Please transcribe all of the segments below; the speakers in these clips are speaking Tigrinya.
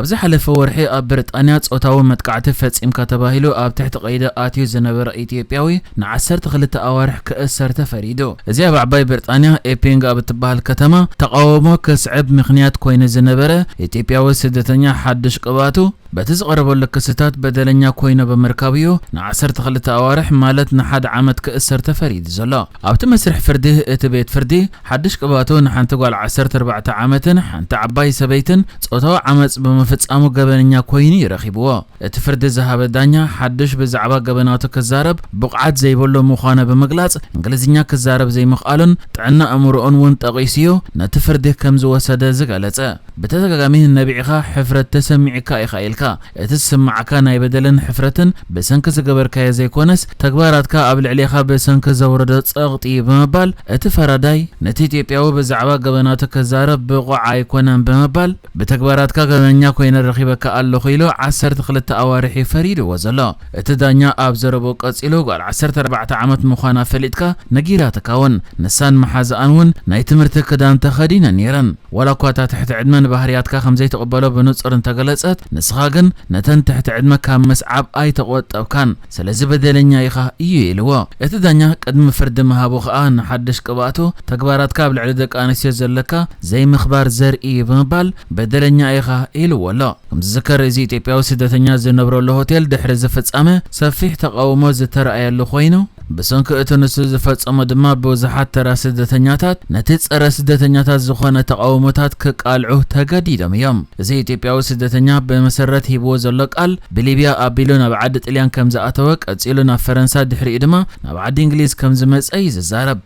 ኣብ ዝሓለፈ ወርሒ ኣብ ብሪጣንያ ጾታዊ መጥቃዕቲ ፈጺምካ ተባሂሉ ኣብ ትሕቲ ቀይዲ ኣትዩ ዝነበረ ኢትዮጵያዊ ንዓሰርተ ክልተ ኣዋርሕ ክእሰር ተፈሪዱ። እዚ ኣብ ዓባይ ብሪጣንያ ኤፒንግ ኣብ እትበሃል ከተማ ተቓውሞ ከስዕብ ምኽንያት ኮይኑ ዝነበረ ኢትዮጵያዊ ስደተኛ ሓድሽ ቅብኣቱ በቲ ዝቐረበሉ ክስታት በደለኛ ኮይኑ ብምርካቡ እዩ ንዓሰርተ ክልተ ኣዋርሕ ማለት ንሓደ ዓመት ክእሰር ተፈሪዱ ዘሎ። ኣብቲ መስርሕ ፍርዲ እቲ ቤት ፍርዲ ሓድሽ ቅብኣቱ ንሓንቲ ጓል ዓሰርተ ኣርባዕተ ዓመትን ሓንቲ ዓባይ ሰበይትን ጾታዊ ዓመጽ ብምፍጻሙ ገበነኛ ኮይኑ እዩ ረኺብዎ። እቲ ፍርዲ ዝሃበ ዳኛ ሓድሽ ብዛዕባ ገበናቱ ክዛረብ ብቕዓት ዘይብሉ ምዃኑ ብምግላጽ እንግሊዝኛ ክዛረብ ዘይምኽኣሉን ጥዕና ኣእምሮኡን እውን ጠቒሱ እዩ ነቲ ፍርዲ ከም ዝወሰደ ዝገለጸ። ብተደጋጋሚ ነቢዕኻ ሕፍረት ተሰሚዕካ ኢኻ ኢልካ እቲ ዝስምዓካ ናይ በደልን ሕፍረትን ብሰንኪ ዝገበርካዮ ዘይኮነስ ተግባራትካ ኣብ ልዕሌኻ ብሰንኪ ዘውረዶ ጸቕጢ እዩ ብምባል እቲ ፈራዳይ ነቲ ኢትዮጵያዊ ብዛዕባ ገበናቱ ክዛረብ ብቑዕ ኣይኮነን ብምባል ብተግባራትካ ገበነኛ ኮይነ ረኺበካ ኣለኹ ኢሉ ዓሰርተ ክልተ ኣዋርሕ እዩ ፈሪድዎ ዘሎ። እቲ ዳኛ ኣብ ዘረብኡ ቀጺሉ ጓል ዓሰርተ ኣርባዕተ ዓመት ምዃና ፈሊጥካ ነጊራትካ እውን ንሳን መሓዛኣን እውን ናይ ትምህርቲ ክዳን ተኸዲነን ነይረን። ዋላ እኳ እታ ትሕቲ ዕድመ ንባህርያትካ ከም ዘይትቕበሎ ብንጹር እንተገለጸት፣ ንስኻ ግን ነተን ትሕቲ ዕድመ ካብ ምስዓብ ኣይተቖጠብካን። ስለዚ በደለኛ ኢኻ እዩ ኢልዎ። እቲ ዳኛ ቅድሚ ፍርዲ ምሃቡ ከኣ ንሓድሽ ቅብኣቱ ተግባራትካ ኣብ ልዕሊ ደቂ ኣንስትዮ ዘለካ ዘይምኽባር ዘርኢ እዩ ብምባል በደለኛ ኢኻ ኢልዎ ኣሎ። ከም ዝዝከር እዚ ኢትዮጵያዊ ስደተኛ ዝነብረሉ ሆቴል ድሕሪ እዚ ፍጻመ ሰፊሕ ተቓውሞ ዝተረኣየሉ ኮይኑ ብሰንኪ እቲ ንሱ ዝፈጸሞ ድማ ብዙሓት ተራ ስደተኛታት ነቲ ጸረ ስደተኛታት ዝኾነ ተቓውሞታት ክቃልዑ ተገዲዶም እዮም። እዚ ኢትዮጵያዊ ስደተኛ ብመሰረት ሂብዎ ዘሎ ቃል ብሊብያ ኣቢሉ ናብ ዓዲ ጥልያን ከም ዝኣተወ ቀጺሉ ናብ ፈረንሳ ድሕሪኡ ድማ ናብ ዓዲ እንግሊዝ ከም ዝመጸ እዩ ዝዛረብ።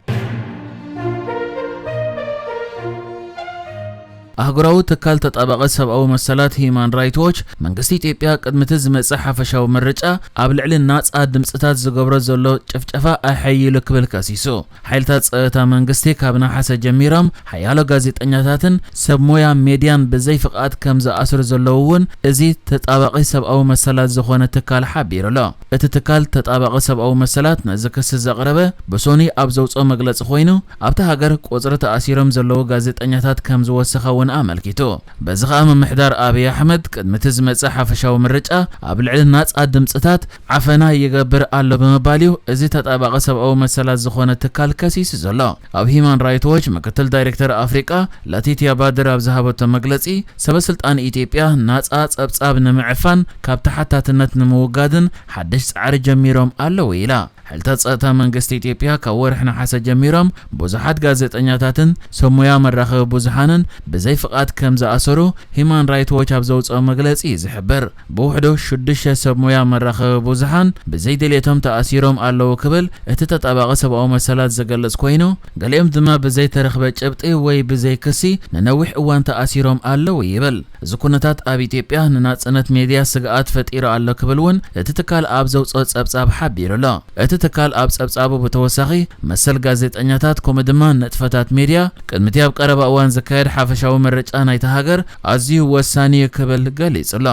ኣህጉራዊ ትካል ተጣባቒ ሰብኣዊ መሰላት ሂዩማን ራይት ዎች መንግስቲ ኢትዮጵያ ቅድሚ እቲ ዝመጽእ ሓፈሻዊ ምርጫ ኣብ ልዕሊ ናጻ ድምጽታት ዝገብሮ ዘሎ ጭፍጨፋ ኣሐይሉ ክብል ከሲሱ። ሓይልታት ጸጥታ መንግስቲ ካብ ነሓሰ ጀሚሮም ሓያሎ ጋዜጠኛታትን ሰብ ሞያ ሜድያን ብዘይ ፍቓድ ከም ዝኣስሩ ዘለዉ እውን እዚ ተጣባቒ ሰብኣዊ መሰላት ዝኾነ ትካል ሓቢሩ ኣሎ። እቲ ትካል ተጣባቒ ሰብኣዊ መሰላት ነዚ ክሲ ዘቕረበ ብሶኒ ኣብ ዘውፅኦ መግለፂ ኮይኑ ኣብቲ ሃገር ቁፅሪ ተኣሲሮም ዘለዉ ጋዜጠኛታት ከም ዝወሰኸ እውን ኣመልኪቱ። በዚ ኸኣ ምምሕዳር ኣብይ ኣሕመድ ቅድሚ እቲ ዝመጽእ ሓፈሻዊ ምርጫ ኣብ ልዕሊ ናጻ ድምጽታት ዓፈና ይገብር ኣሎ ብምባል እዩ እዚ ተጣባቒ ሰብኣዊ መሰላት ዝኾነ ትካል ከሲሱ ዘሎ። ኣብ ሂዩማን ራይት ዎች ምክትል ዳይሬክተር ኣፍሪቃ ላቲትያ ባድር ኣብ ዝሃበቶ መግለጺ፣ ሰበ ስልጣን ኢትዮጵያ ናጻ ጸብጻብ ንምዕፋን ካብ ተሓታትነት ንምውጋድን ሓድሽ ጻዕሪ ጀሚሮም ኣለዉ ኢላ። ሓይልታት ጸጥታ መንግስቲ ኢትዮጵያ ካብ ወርሒ ነሓሰ ጀሚሮም ብዙሓት ጋዜጠኛታትን ሰብ ሞያ መራኸቢ ብዙሓንን ብዘይ ፍቓድ ከም ዝኣሰሩ ሂዩማን ራይት ዎች ኣብ ዘውጽኦ መግለጺ እዩ ዝሕብር። ብውሕዱ ሽዱሽተ ሰብ ሞያ መራኸቢ ብዙሓን ብዘይ ድሌቶም ተኣሲሮም ኣለዉ ክብል እቲ ተጣባቒ ሰብኣዊ መሰላት ዝገልጽ ኮይኑ፣ ገሊኦም ድማ ብዘይ ተረኽበ ጭብጢ ወይ ብዘይ ክሲ ንነዊሕ እዋን ተኣሲሮም ኣለዉ ይብል። እዚ ኩነታት ኣብ ኢትዮጵያ ንናጽነት ሜድያ ስግኣት ፈጢሩ ኣሎ ክብል እውን እቲ ትካል ኣብ ዘውጽኦ ጸብጻብ ሓቢሩ ኣሎ። እቲ ትካል ኣብ ጸብጻቡ ብተወሳኺ መሰል ጋዜጠኛታት ከምኡ ድማ ንጥፈታት ሜድያ ቅድሚ እቲ ኣብ ቀረባ እዋን ዝካየድ ሓፈሻዊ ምርጫ ናይቲ ሃገር ኣዝዩ ወሳኒ እዩ ክብል ገሊጹ ኣሎ።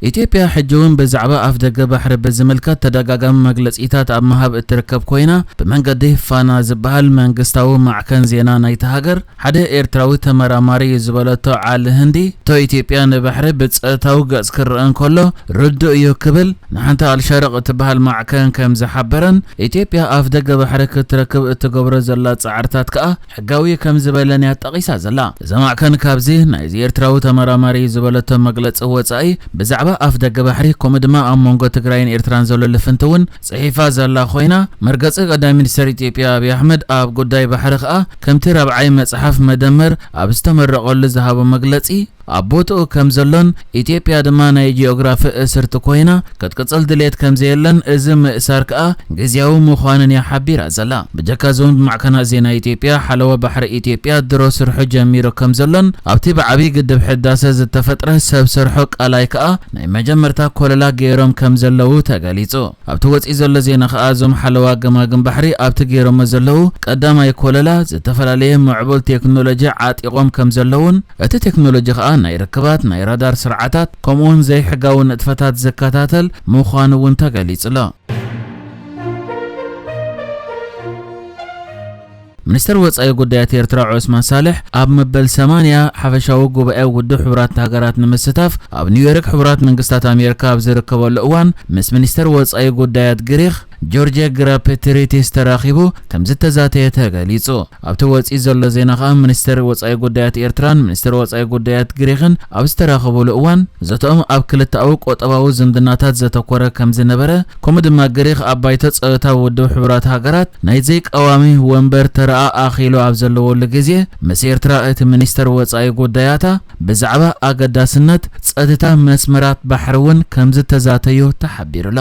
ኢትዮጵያ ሕጂ እውን ብዛዕባ ኣፍደገ ባሕሪ ብዝምልከት ተደጋጋሚ መግለጺታት ኣብ ምሃብ እትርከብ ኮይና፣ ብመንገዲ ፋና ዝበሃል መንግስታዊ ማዕከን ዜና ናይቲ ሃገር ሓደ ኤርትራዊ ተመራማሪ እዩ ዝበለቶ ዓሊ ህንዲ፣ እቶ ኢትዮጵያ ንባሕሪ ብጸጥታዊ ገጽ ክረአ እንከሎ ርዱእ እዩ ክብል ንሓንቲ ኣልሸርቕ እትበሃል ማዕከን ከም ዝሓበረን ኢትዮጵያ ኣፍደገ ባሕሪ ክትረክብ እትገብሮ ዘላ ጻዕርታት ከኣ ሕጋዊ ከም ዝበለን እያ ጠቒሳ ዘላ። እዛ ማዕከን ካብዚ ናይዚ ኤርትራዊ ተመራማሪ ዝበለቶ መግለጺ ወጻኢ ብዛዕባ ኣፍደገ ባሕሪ ከምኡ ድማ ኣብ መንጎ ትግራይን ኤርትራን ዘሎ ልፍንቲ እውን ጽሒፋ ዘላ ኮይና፣ መርገጺ ቀዳማይ ሚኒስተር ኢትዮጵያ ኣብይ ኣሕመድ ኣብ ጉዳይ ባሕሪ ከኣ ከምቲ ራብዓይ መጽሓፍ መደመር ኣብ ዝተመረቐሉ ዝሃቦ መግለጺ ኣብ ቦትኡ ከም ዘሎን ኢትዮጵያ ድማ ናይ ጂኦግራፊ እስርቲ ኮይና ክትቅጽል ድሌት ከም ዘየለን እዚ ምእሳር ከኣ ግዝያዊ ምዃኑን እያ ሓቢራ ዘላ። ብጀካ እዚ እውን ብማዕከናት ዜና ኢትዮጵያ ሓለዋ ባሕሪ ኢትዮጵያ ድሮ ስርሑ ጀሚሩ ከም ዘሎን ኣብቲ ብዓብዪ ግድብ ሕዳሰ ዝተፈጥረ ሰብ ሰርሖ ቀላይ ከኣ ናይ መጀመርታ ኮለላ ገይሮም ከም ዘለዉ ተገሊጹ። ኣብቲ ወጺኡ ዘሎ ዜና ከኣ እዞም ሓለዋ ገማግም ባሕሪ ኣብቲ ገይሮሞ ዘለዉ ቀዳማይ ኮለላ ዝተፈላለየ ምዕቡል ቴክኖሎጂ ዓጢቖም ከም ዘለዉን እቲ ቴክኖሎጂ ከኣ ናይ ርክባት፣ ናይ ራዳር ስርዓታት ከምኡውን ዘይሕጋዊ ንጥፈታት ዝከታተል ምዃኑ እውን ተገሊጹ ኣሎ። ሚኒስተር ወጻኢ ጉዳያት ኤርትራ ዑስማን ሳልሕ ኣብ መበል ሰማንያ ሓፈሻዊ ጉባኤ ውድብ ሕቡራት ሃገራት ንምስታፍ ኣብ ኒውዮርክ ሕቡራት መንግስታት ኣሜሪካ ኣብ ዝርከበሉ እዋን፣ ምስ ሚኒስተር ወጻኢ ጉዳያት ግሪኽ ጆርጅ ግራፔትሪቲስ ተራኺቡ ከም ዝተዛተየ ተገሊጹ። ኣብቲ ወጺኡ ዘሎ ዜና ከኣ፣ ሚኒስተር ወጻኢ ጉዳያት ኤርትራን ሚኒስተር ወጻኢ ጉዳያት ግሪኽን ኣብ ዝተራኸቡሉ እዋን፣ ዘተኦም ኣብ ክልተኣዊ ቁጠባዊ ዝምድናታት ዘተኮረ ከም ዝነበረ፣ ከምኡ ድማ ግሪኽ ኣብ ባይቶ ጸጥታ ውድብ ሕቡራት ሃገራት ናይ ዘይቀዋሚ ወንበር ተረኣ ኣኺሉ ኣብ ዘለወሉ ግዜ፣ ምስ ኤርትራ እቲ ሚኒስተር ወጻኢ ጉዳያታ ብዛዕባ ኣገዳስነት ጸጥታ መስመራት ባሕሪ እውን ከም ዝተዛተዩ ተሓቢሩ ኣሎ።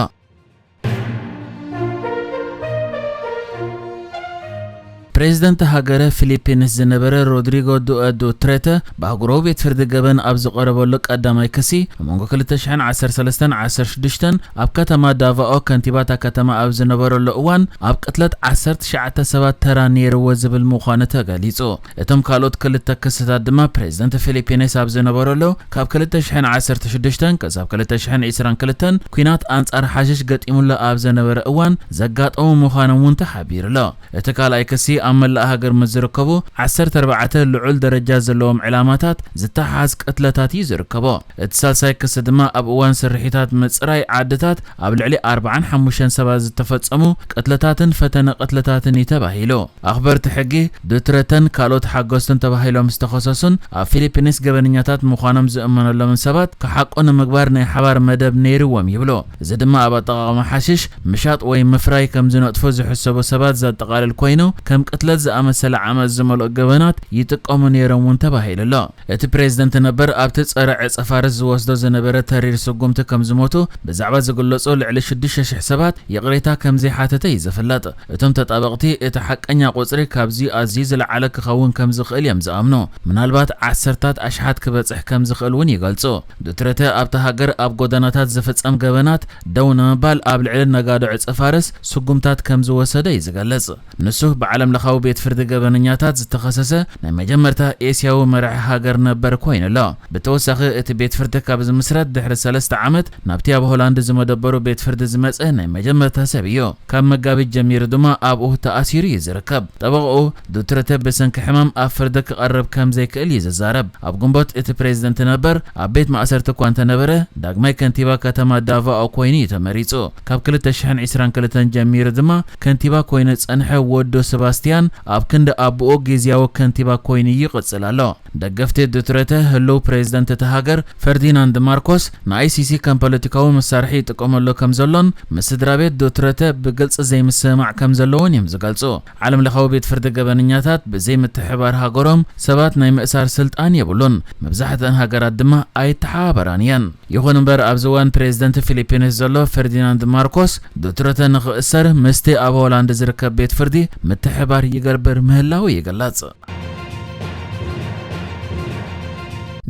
ፕሬዝደንት ሃገረ ፊሊፒንስ ዝነበረ ሮድሪጎ ዱኤ ዱትሬተ፣ ብኣህጉራዊ ቤት ፍርዲ ገበን ኣብ ዝቐረበሉ ቀዳማይ ክሲ፣ ኣብ መንጎ ክልተ ሽሕን ዓሰርተ ሰለስተን ዓሰርተ ሽዱሽተን ኣብ ከተማ ዳቫኦ ከንቲባ እታ ከተማ ኣብ ዝነበረሉ እዋን፣ ኣብ ቅትለት ዓሰርተ ትሽዓተ ሰባት ተራ ነይርዎ ዝብል ምዃኑ ተገሊጹ። እቶም ካልኦት ክልተ ክስታት ድማ፣ ፕሬዝደንት ፊሊፒንስ ኣብ ዝነበረሉ፣ ካብ ክልተ ሽሕን ዓሰርተ ሽዱሽተን ክሳብ ክልተ ሽሕን ዕስራን ክልተን ኲናት ኣንጻር ሓሽሽ ገጢሙሉ ኣብ ዝነበረ እዋን ዘጋጠሙ ምዃኖም እውን ተሓቢሩ ኣሎ። እቲ ካልኣይ ክሲ፣ ኣብ መላእ ሃገር ምስ ዝርከቡ ዓሰርተ ኣርባዕተ ልዑል ደረጃ ዘለዎም ዕላማታት ዝተሓዝ ቅትለታት እዩ ዝርከቦ። እቲ ሳልሳይ ክሲ ድማ፣ ኣብ እዋን ስርሒታት ምጽራይ ዓድታት ኣብ ልዕሊ ኣርባዓን ሓሙሽተን ሰባት ዝተፈጸሙ ቅትለታትን ፈተነ ቅትለታትን እዩ ተባሂሉ። ኣኽበርቲ ሕጊ፣ ዱትረተን ካልኦት ሓገዝቱን ተባሂሎም ዝተኸሰሱን ኣብ ፊሊፒንስ ገበነኛታት ምዃኖም ዝእመነሎምን ሰባት ክሓቁ ንምግባር ናይ ሓባር መደብ ነይርዎም ይብሉ። እዚ ድማ ኣብ ኣጠቓቕማ ሓሽሽ፣ ምሻጥ ወይ ምፍራይ ከም ዝነጥፉ ዝሕሰቡ ሰባት ዘጠቓልል ኮይኑ፣ ከም ቅትለት ዝኣመሰለ ዓመጽ ዝመልኦ ገበናት ይጥቀሙ ነይሮም እውን ተባሂሉ ኣሎ። እቲ ፕሬዝደንት ነበር ኣብቲ ጸረ ዕጸ ፋርስ ዝወስዶ ዝነበረ ተሪር ስጉምቲ ከም ዝሞቱ ብዛዕባ ዝግለጹ ልዕሊ ሽዱሽተ ሽሕ ሰባት ይቕሬታ ከም ዘይሓተተ እዩ ዝፍለጥ። እቶም ተጣበቕቲ፣ እቲ ሓቀኛ ቁጽሪ ካብዚ ኣዝዩ ዝለዓለ ክኸውን ከም ዝኽእል እዮም ዝኣምኑ። ምናልባት ዓሰርታት ኣሽሓት ክበጽሕ ከም ዝኽእል እውን ይገልጹ። ዱትረተ ኣብታ ሃገር ኣብ ጎደናታት ዝፍጸም ገበናት ደው ንምባል ኣብ ልዕሊ ነጋዶ ዕጸ ፋርስ ስጉምታት ከም ዝወሰደ እዩ ዝገልጽ። ንሱ ብዓለም ለኻዊ ቤት ፍርዲ ገበነኛታት ዝተኸሰሰ ናይ መጀመርታ ኤስያዊ መራሒ ሃገር ነበር ኮይኑ ኣሎ። ብተወሳኺ፣ እቲ ቤት ፍርዲ ካብ ዝምስረት ድሕሪ ሰለስተ ዓመት ናብቲ ኣብ ሆላንድ ዝመደበሩ ቤት ፍርዲ ዝመጸ ናይ መጀመርታ ሰብ እዩ። ካብ መጋቢት ጀሚሩ ድማ ኣብኡ ተኣሲሩ እዩ ዝርከብ። ጠበቕኡ፣ ዱትረተ ብሰንኪ ሕማም ኣብ ፍርዲ ክቐርብ ከም ዘይክእል እዩ ዝዛረብ። ኣብ ግንቦት፣ እቲ ፕሬዝደንት ነበር ኣብ ቤት ማእሰርቲ እኳ እንተነበረ፣ ዳግማይ ከንቲባ ከተማ ዳቫኦ ኮይኑ እዩ ተመሪጹ። ካብ ክልተ ሽሕን ዕስራን ክልተን ጀሚሩ ድማ ከንቲባ ኮይኑ ዝጸንሐ ወዱ ሰባስቲያን ኣብ ክንዲ ኣቦኡ ግዝያዊ ከንቲባ ኮይኑ ይቕጽል ኣሎ። ደገፍቲ ዱትረተ፣ ህሉው ፕሬዝደንት እታ ሃገር ፈርዲናንድ ማርኮስ፣ ንኣይሲሲ ከም ፖለቲካዊ መሳርሒ ይጥቀመሉ ከም ዘሎን ምስ ስድራ ቤት ዱትረተ ብግልጺ ዘይምስምማዕ ከም ዘለዎን እዮም ዝገልጹ። ዓለም ለኻዊ ቤት ፍርዲ ገበነኛታት ብዘይ ምትሕባር ሃገሮም ሰባት ናይ ምእሳር ስልጣን የብሉን። መብዛሕትአን ሃገራት ድማ ኣይተሓባበራን እየን። ይኹን እምበር፣ ኣብዚ እዋን ፕሬዝደንት ፊሊፒንስ ዘሎ ፈርዲናንድ ማርኮስ፣ ዱትረተ ንኽእሰር ምስቲ ኣብ ሆላንድ ዝርከብ ቤት ፍርዲ ምትሕባር ይገብር ምህላዉ ይግለጽ።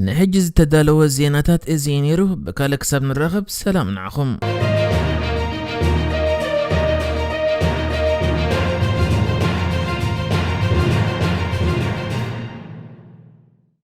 ንሕጂ ዝተዳለወ ዜናታት እዚ እዩ ነይሩ። ብካልእ ክሳብ ንራኸብ፣ ሰላም ንዓኹም።